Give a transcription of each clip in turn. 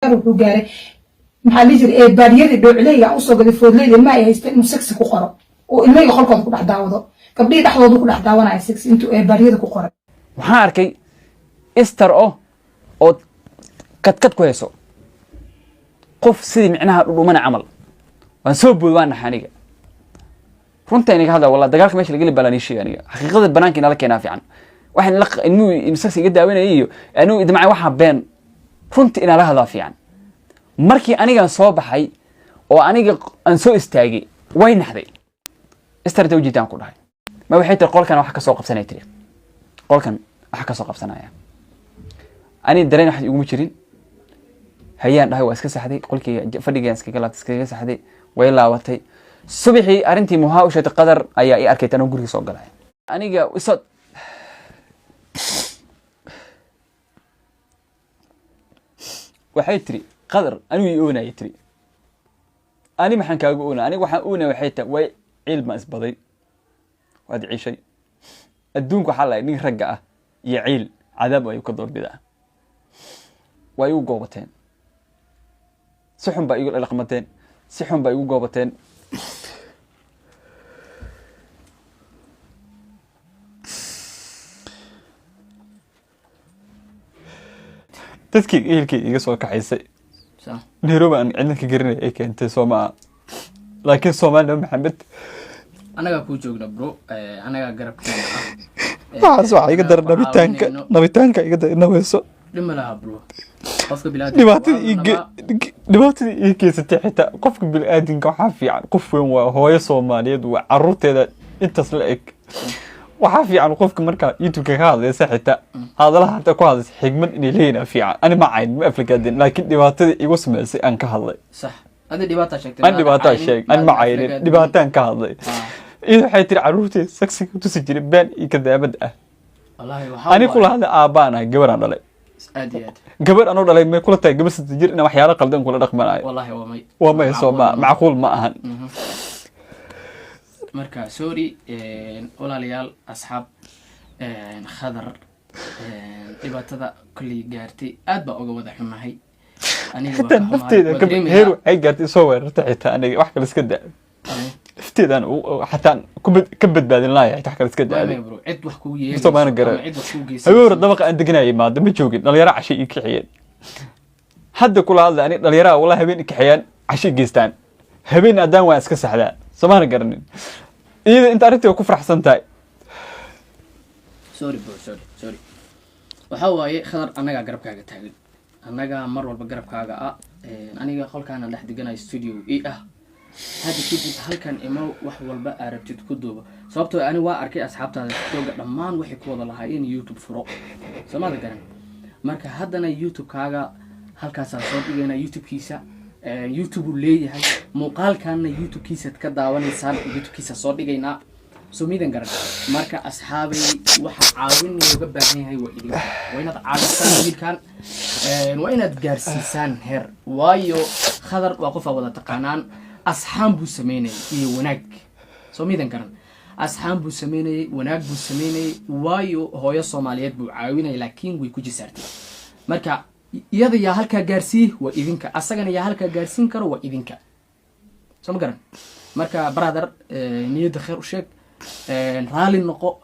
Heer wuxuu gaaray, maxaa la jira, ee baadiyadii dhoocileyga aan usoo gaday, foodleyda ilmaha ay haysteen, inuu sexy ku qoro oo ilmahayga qolkooda ku dhex daawado, gabdhihii dhexdoodu ku dhex daawanaya sexy intuu ee baadiyada ku qoray. Waxaan arkay istar oo kadkad ku hayso qof, sidii micnaha dhudhumana camal. Waan soo bood, waan naxa aniga. Runta inaga hadla, wallah, dagaalka meesha lageli baa lanii sheegay. Aniga xaqiiqada banaanka inala keenaa fiican. Waxaan inuu imsaksi iga daawanayay iyo anuu idmacay, waxaa been. Runta inala hadlaa fiican. Markii anigaan soo baxay oo aniga aan soo istaagay, way naxday istar. Inta ujeedaan ku dhahay, ma waxay tiri qolkan wax ka soo qabsanay, tiri qolkan wax ka soo qabsanaya. Ani dareen wax iguma jirin hayaan dhahay, waa iska saxday qolkeyga, fadhigaan iskaga laabtay, iskaga saxday. Way laabatay subaxii, arrintii muhaa u sheegtay. Qadar ayaa ii arkay tanoo guriga soo galay aniga iso. Waxay tiri Qadar anigu ii oonayay, tiri ani maxaan kaaga oonaya? Aniga waxaan oonaya waxay tahay, way ciil baan isbaday, waad ciishay. Adduunka waxaa lahay nin ragga ah iyo ciil cadaab ayuu ka doorbidaa. Waa igu goobateen, si xun baa igu dhaqmateen, si xun baa igu goobateen. Dadkii ehelkay iga soo kaxaysay Nairobi aan cidna ka garanay ay keentay, soo maaha? Laakiin Soomaali Nabi Maxamed. Annagaa kuu joogna bro, annagaa garabkeena ah. Waxaas waxaa iga daran Annagaa ku nabitaanka. caawinayno. Nabitaanka iga daran naweyso. Dhib ma laha bro, qofka bilaadanka dhibaatada waa la nabaa. Dhibaatada ii geysatay xitaa qofka biniaadinka waxaa fiican, qof weyn waa, hooyo Soomaaliyeed waa, caruurteeda intaas la eg. Waxaa fiican qofka markaa YouTube-ka ka hadlaysa, xitaa hadalaha hataa ku hadlaysa, xigmad inay leeyihin fiican. Ani ma cayn, ma aflagaadin, laakiin dhibaatada igu sameysay aan ka hadlay. Sax, adi dhibaataa sheegtay. An dhibaataa sheeg, an ma caynin, dhibaataan ka hadlay. Iyada waxay tiri caruurteeda saksiga tusi jiray, been iyo kadaabad ah. Wallahi waxaa ani waaye- kula hadlay, aabbaan ahay, gabaraan dhalay. Aad iyo aad. Gabar anoo dhalay may kula tahay gabar 3 jir ina waxyaalo qaldan kula dhaqmanayo? Wallahi waa may. Waa may, soo ma macquul ma ahan. Marka sorry walaalayaal, asxaab, Khadar dhibaatada kolley gaartay aad baa uga wada xumahay. Aniga waa xitaa ka xumahay, nafteeda waa dareemayaa. Heer waxay gaartay soo weerartay xitaa aniga. Wax kale iska daa, nafteedaan xataa ka badbaadin laaya, xitaa wax kale iska Waa daaday. may bro, cid wax kugu yeelayso Soo maana garan. ama cid wax kugu Habeen hore geysanayso. dabaqa aan deganayay maada ma joogin, dhalinyaro cashay ii kixiyeen. Hadda kula hadla ani dhalinyaraha wallahi habeen i kaxeeyaan, cashay geystaan, habeen haddaan waan iska saxdaa. Somaana garanin iyada inta arrintii waa ku faraxsan tahay. Sorry bro, sorry, sorry. Waxaa waaye Khadar, annagaa garabkaaga taagan, annagaa mar walba garabkaaga ah. Aniga qolkaana dhex deganayo, studio i ah. Hadda kadib halkan imo, wax walba aa rabtid ku duuba, sababtoo ani waa arkay asxaabtaada TikToka dhammaan waxay ku wada lahaayeen YouTube furo, soomada garan. Marka haddana YouTube-kaaga halkaasaan soo dhigaynaa, YouTube-kiisa YouTube uu leeyahay, muuqaalkanna YouTube-kiisaad ka daawanaysaan, YouTube-kiisa soo dhigaynaa, soo miidan garan. Marka asxaabay, waxa caawin looga baahan yahay waa idinka, waa inaad caawisaan wiilkan, waa inaad gaarsiisaan heer, waayo Khadar waa qof aa wada taqaanaan. Asxaan buu sameynayay iyo wanaag, soo miidan garan. Asxaan buu sameynayay, wanaag buu sameynayay, waayo hooyo Soomaaliyeed buu caawinayay, laakiin way ku jisaartay. Marka iyada yaa halkaa gaarsiiye? Waa idinka. Asagana yaa halkaa gaarsiin karo? Waa idinka, soo ma garan. Marka brother, niyadda kheer u sheeg, raali noqo.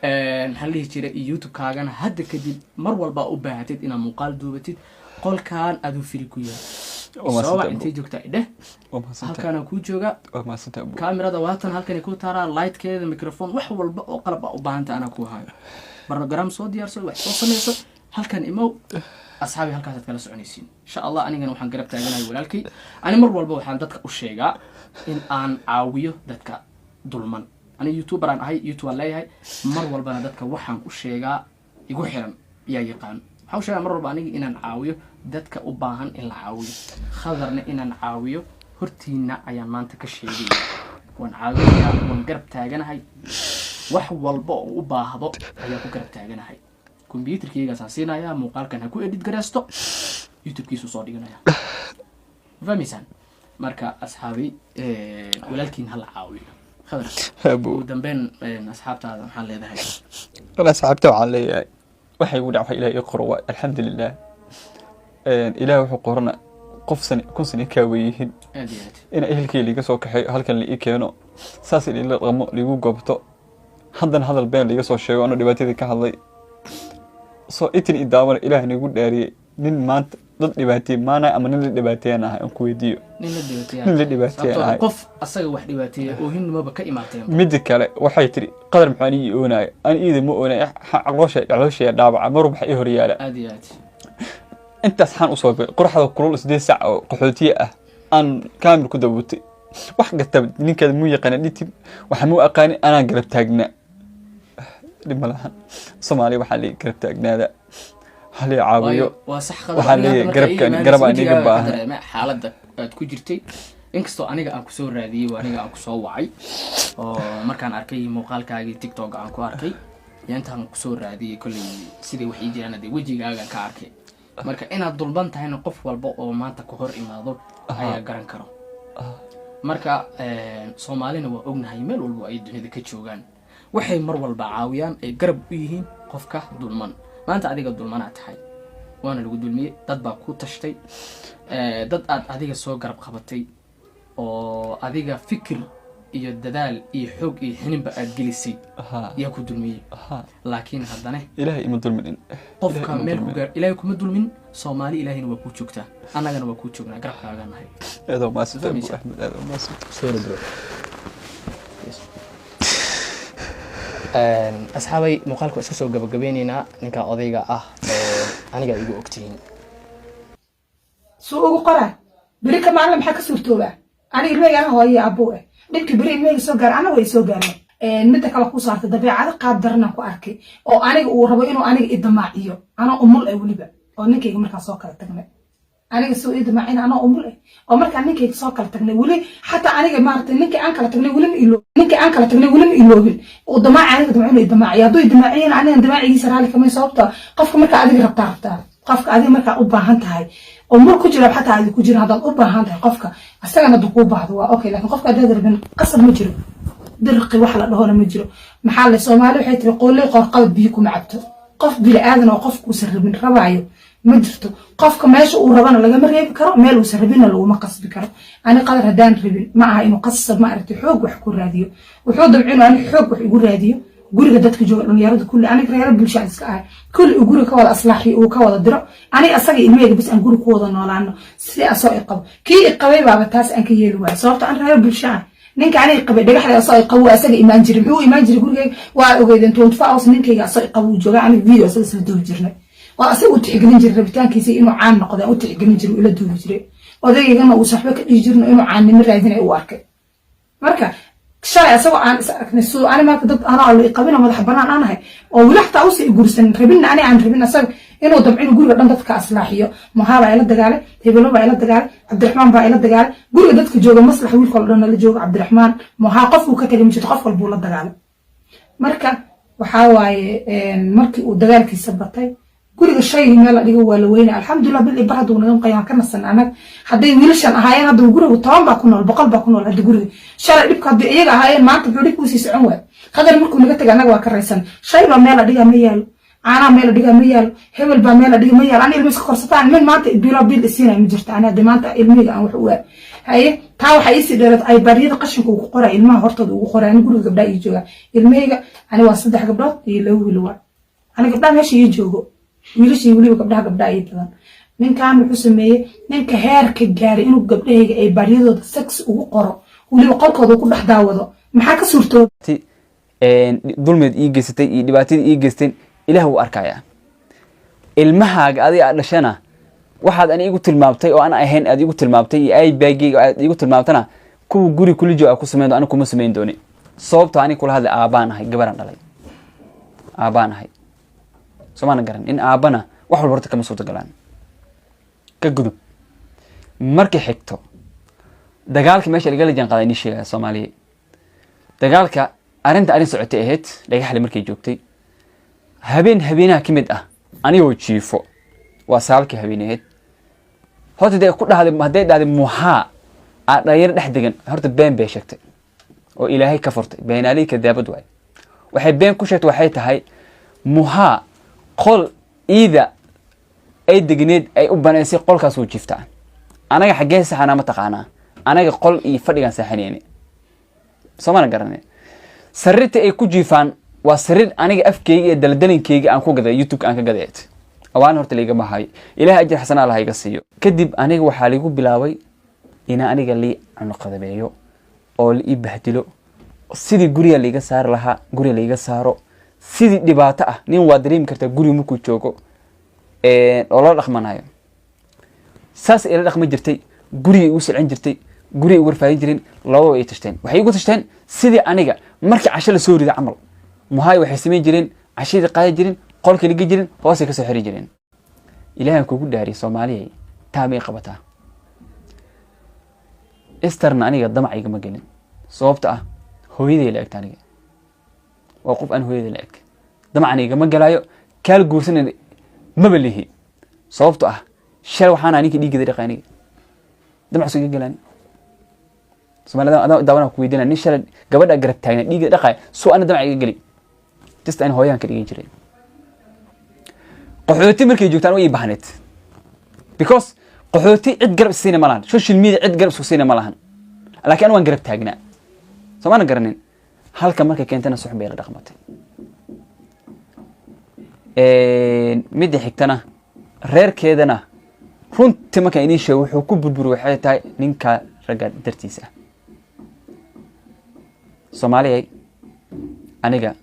Maxaa la dhihi jiray, YouTube-kaagana hadda kadib mar walba u baahatid inaad muuqaal duubatid, qolkan aduu firi ku yahay. Waa mahadsantahay, soo wac. Abu. Intay joogtaa idheh. Waa mahadsantahay. Halkaana kuu jooga. Waa mahadsantahay, Abu. Kaamirada waatan halkani ku taaraa, lightkeeda, microphone, wax walba oo qalab aa u baahanta anaa ku hayo. Program soo diyaarso, wax soo sameyso, halkan imow. Asxaabi, halkaasaad kala soconaysiin insha Allah. Anigana waxaan garab taaganahay walaalkay. Ani mar walba waxaan dadka u sheegaa in aan caawiyo dadka dulman. Ani YouTuber aan ahay, YouTube aan leeyahay. Mar walbana dadka waxaan u sheegaa igu xiran yaa yaqaan, waxaan u sheegaa mar walba aniga inaan caawiyo dadka u baahan in la caawiyo. Khadarna inaan caawiyo hortiina ayaan maanta ka sheegaya. Waan caawinayaa, waan garab taaganahay, wax walba oo u baahdo ayaan ku garab taaganahay. Computerkeygaasaan siinayaa, muuqaalkan ha ku edit gareysto, YouTube-kiisu soo dhiganaya. Ma fahmaysaan? Marka asxaabi, walaalkiin hala caawiyo Khadar. Abu. Ugu dambeyn, asxaabtaada maxaan leedahay? Wala asxaabta waxaan leeyahay, waxay igu dhac, waxa Ilahay ii qoro waa alxamdulilah. Ilaah wuxuu qorana qof sani kun sani kaa weyihiin. Aad iyo aad. In ehelkay liiga soo kaxeeyo, halkan la ii keeno, saas in ila dhaqmo, liigu goobto, haddana hadal been liiga soo sheego, anoo dhibaatadii ka hadlay soo itin i daawana. Ilaah nagu dhaariyey, nin maanta dad dhibaateeye maana ama nin la dhibaateeyaan ahay aan ku weydiiyo? Nin la dhibaateeya. Nin la dhibaateeya Sababtoo ah ahay. Qof asaga wax dhibaateeya oohinimaba ka imaateen. Midda kale, waxay tiri Qadar maxaa ii oonaya? Ani iida ma oonaya, caloosha dhaawaca mar waxa ii horyaala. Aad iyo aad. Intaas xaan usoo galay qoraxda kulul, 8 sac oo qaxootiye ah aan kaamil ku dabootay. Wax gata ninkaada muu yaqaana dhitib, waxa muu aqaani, anaa garab taagnaa. Dhib ma lahan. Soomaaliya waxaa leeyahay garab taagnaada, halii caawiyo. Waayo waa sax, Khadar. Waxaa Aniga leeyahay hadda markaa ii garabkan garab imaanaysa, aan iga wejigaaga ka baahan. dareemay xaaladda aad ku jirtay, inkastoo aniga aan kusoo raadiyey oo aniga aan kusoo wacay, oo markaan arkay muuqaalkaagii TikTok aan ku arkay iyo intaan kusoo raadiyey, kolley sidai wax ii jiraan dee wejigaagaan ka arkay. Marka inaad dulban tahayna qof walba oo maanta ku hor imaado ayaa garan karo. Marka Soomaalina waa ognahay, meel walba ay dunida ka joogaan waxay mar walba caawiyaan, ay garab u yihiin qofka dulman. Maanta adiga dulmanaa tahay, waana lagu dulmiyey. Dad baa ku tashtay, dad aad adiga soo garab qabatay oo adiga fikir iyo dadaal iyo xoog iyo xininba aad gelisay yaa ku dulmiyey. Laakiin haddana Ilaahay ima dulminin. Qofka Ilaahay ima meel ku dulminin. gaar Ilaahay kuma dulmin. Soomaali ilaahayna waa kuu joogtaa, annagana waa kuu joognaa, garabkaaga nahay. Aad oo mahadsantay, Abu Fahmaysaa? Axmed, aad oo mahadsantay. Sorry, bro. Yes. Asxaabay, muuqaalka waa iska soo gabagabeyneynaa. Ninka odayga ah aniga igu ogtihiin. Suu ugu qoraa beri ka maalin maxaa ka suurtoobaa? Aniga ilmeyga ana hooye abuu eh, dhibkii beri ilmeyga soo gaara ana way soo gaareen. Midda kale ku saartay, dabeecado qaab daranaan ku arkay oo aniga uu rabo inuu aniga idamaaciyo anoo umul eh, weliba oo ninkayga markaa soo kala tagnay. Aniga soo idamaacin anoo umul eh oo markaa ninkayga soo kala tagnay, weli xataa aniga maaragtay ninkii aan kala tagnay weli ma ilo, ninkii aan kala tagnay weli ma iloobin. Uu damaaci aniga damco inuu idamaaciyo. Hadduu idamaaciyana, anigan damaacigiisa raali kamay, sababta qofka markaa adiga rabtaa qofka adiga markaa u baahan tahay oo mur ku jira, xataa adiga ku jira, haddaad u baahan tahay qofka, asagana hadduu kuu baahdo waa okay. Laakiin qofka haddaad rabin, qasab ma jiro, dirqi wax la dhahona ma jiro. Maxaa le, Soomaali waxay tiri, "Qooley qoorqabad biyo kuma cabto." Qof bini aadan oo qofkuusan rabin rabaayo ma jirto. Qofka meesha uu rabana lagama reebi karo, meel uusan rabinna laguma qasbi karo. Ani Qadar haddaan rabin, ma aha inuu qasab, ma aragtay, xoog wax ku raadiyo. Wuxuu damco inuu ani xoog wax igu raadiyo. Guriga dadka jooga, dhalinyarada kulli, aniga reero bulshaan iska ahay, kulli uu guriga ka wada aslaaxiyo, uu ka wada diro, aniga asaga ilmaheyga bas aan guri ku wada noolaano. Si asoo iqabo, kii iqabay baaba taas aan ka yeeli waayo, sababto aan reero bulsho ah. Ninka aniga qabay dhagaxda asoo iqabo, asaga imaan jiray. Muxuu imaan jiray gurigeyga? Waa ogeydeen, 24 hours ninkayga asoo iqabo uu jooga. Aniga video asaga isla duubi jirnay oo asaga u tixgelin jiray rabitaankiisa inuu caan noqdo aan u tixgelin jiray, ula duubi jiray. Odaygana uusan waxba ka dhihi jirno inuu caannimo raadinay u arkay. Marka shalay asagoo aan is aragnay, suu ani maanta dad anaa la iqabina, madax banaan aan ahay oo weli xataa usa igursan rabinna, ani aan rabin asaga, inuu damco inuu guriga dhan dadka aslaaxiyo. Mohaa baa ila dagaalay, hebelo baa ila dagaalay, Cabdiraxmaan baa ila dagaalay. Guriga dadka jooga, maslax wiilka oo dhan la jooga, Cabdiraxmaan, Mohaa, qofkuu ka tagay ma jirto, qof walbuu la dagaalay. Marka waxaa waaye, markii uu dagaalkiisa batay, guriga shay meel la dhigo waa la weynay. Alxamdulilah, bil ibar hadda naga maqaya, waan ka nasan anag. Hadday wiilashan ahaayeen, hadda guriga 10 baa ku nool, 100 baa ku nool. Hadda guriga shalay dhibka hadday iyaga ahaayeen, maanta muxuu dhibka usii socon waay? Qadar markuu naga tagay, annaga waa ka raysan. Shay baa meel la dhigaa ma yaalo, caanaa meel la dhigaa ma yaalo, hebel baa meel la dhiga ma yaalo. Ani ilmo iska korsataan, min maanta bilo bil isiinaya ma jirto. Ani hadda maanta ilmihiga aan wax u waa haye. Taa waxaa iisii dheereed ay baadiyada qashinka uu ku qoray, ilmaha hortooda ugu qoray. Ani guriga gabdhaha ii jooga, ilmahayga ani waa saddex gabdhood iyo laba wiil. Waa ani gabdhaha meesha ii joogo, wiilashii weliba gabdhaha, gabdhaha ii badan. Ninkan wuxuu sameeyey, ninka heerka gaaray inuu gabdhahayga ay baadiyadooda sex ugu qoro, weliba qolkooda ku dhex daawado, maxaa ka suurtooba? Dulmeed ii geysatay iyo dhibaatadii ii geysteen, Ilaah wuu arkayaa. Ilmahaaga adiga aad dhashana, waxaad ani igu tilmaamtay oo aan ahayn aad igu tilmaamtay iyo iBageyga aad igu tilmaamtana, kuwa guri kula jooga aad ku samayn, ani kuma samayn dooni. Sababto ani kula hadlay, aabaan ahay, gabaraan dhalay, aabaan ahay, somaana garan in aabana wax walba horta kama suurtagalaan. Ka gudub. Markii xigto, dagaalka meesha lagala jaan qaaday nii sheegaya. Soomaaliya dagaalka arrinta arrin socotay ahayd. Dhagaxle markay joogtay, habeen habeenaha ka mid ah, anigoo jiifo, waa 9-kii habeen ahayd. Horta dee ku dhahday, hadday dhahday muxaa aa dhalinyaro dhex degan, horta been bay sheegtay oo Ilaahay ka furtay. Beenaalihii kadaabad waay. Waxay been ku sheegtay waxay tahay, muhaa qol iida Ay degneed ay u banaysay qolkaas uu jiiftaa. Anaga xaggee saxanaa ma taqaanaa? Anaga qol iyo fadhigaan saaxanayni, soomana garanay? Sariirta ay ku jiifaan waa sariir aniga afkeyga iyo daldalinkeyga aan ku gaday, YouTube aan ka gaday. Awaan horta laigama hayo, Ilahay ajir xasana Allah iga siiyo. Kadib aniga waxaa ligu bilaabay ina aniga lii cunuqadabeeyo oo la ii bahdilo, sidii guriga laiga saari lahaa, guriga laiga saaro, sidii dhibaato ah. Nin waa dareemi kartaa guriga markuu joogo oo la dhaqmanayo. Saas ila dhaqma jirtay, gurigay igu silcin jirtay, gurigay igu rafaadin jireen. Lababa ay tashteen, waxay igu tashteen sidii aniga markii casho la soo riday camal. Muhaay waxay samayn jireen, cashadii qaadi jireen, qolka ligi jirin, hoosay kasoo xiri jireen. Ilaahan kugu dhaariyay, Soomaaliyay, taa may qabataa? Esterna aniga damac igama gelin, sababta ah hooyaday la egta. Aniga waa qof aan hooyaday la eg, damacna igama galaayo, kaal guursana maba lihi, sababto ah shal waxaana ninka dhiigada dhaqa. Aniga damacsu iga galaani. Soomaalida adaa daawana ku weydiinaya, nin shalay gabadha garab taagna, dhiigga dhaqaya, soo ana damac iga geli? Just ani hooyahan ka dhigan jiray. Qaxooti markay joogtaan way ii bahneed, because qaxooti cid garab siina ma lahan, social media cid garab isku siina ma lahan, laakiin anu waan garab taagnaa, soo maana garanin? Halka markay keentana suxun bay la dhaqmatay. Midda xigtana, reerkeedana runtii markaan idiin sheego, wuxuu ku burburi waxay tahay ninka ragga dartiisa ah. Soomaaliyay, aniga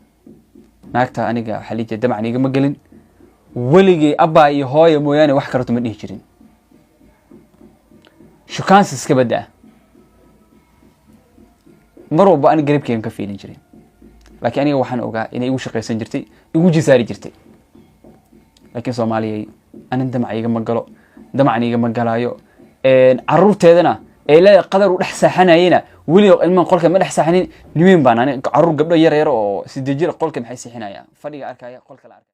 naagta aniga waxaa lii jira damcan igama gelin weligay. Abbaa iyo hooya mooyaane wax kaleto ma dhihi jirin. Shukaansi iska badda, mar walba ani garabkeygan ka fiilin jiray, laakiin aniga waxaan ogaa inay igu shaqaysan jirtay, igu jisaari jirtay. Laakiin Soomaaliyay, anin damac igama galo, damacna igama galaayo. Caruurteedana ee leedahay Qadar u dhex saaxanayena, weliga ilmahan qolka ma dhex saaxanin. Niweyn baan ani, caruur gabdho yar yar oo 8 jir qolka maxay seexinayaan? Fadhiga arkaya, qolka la arkaya.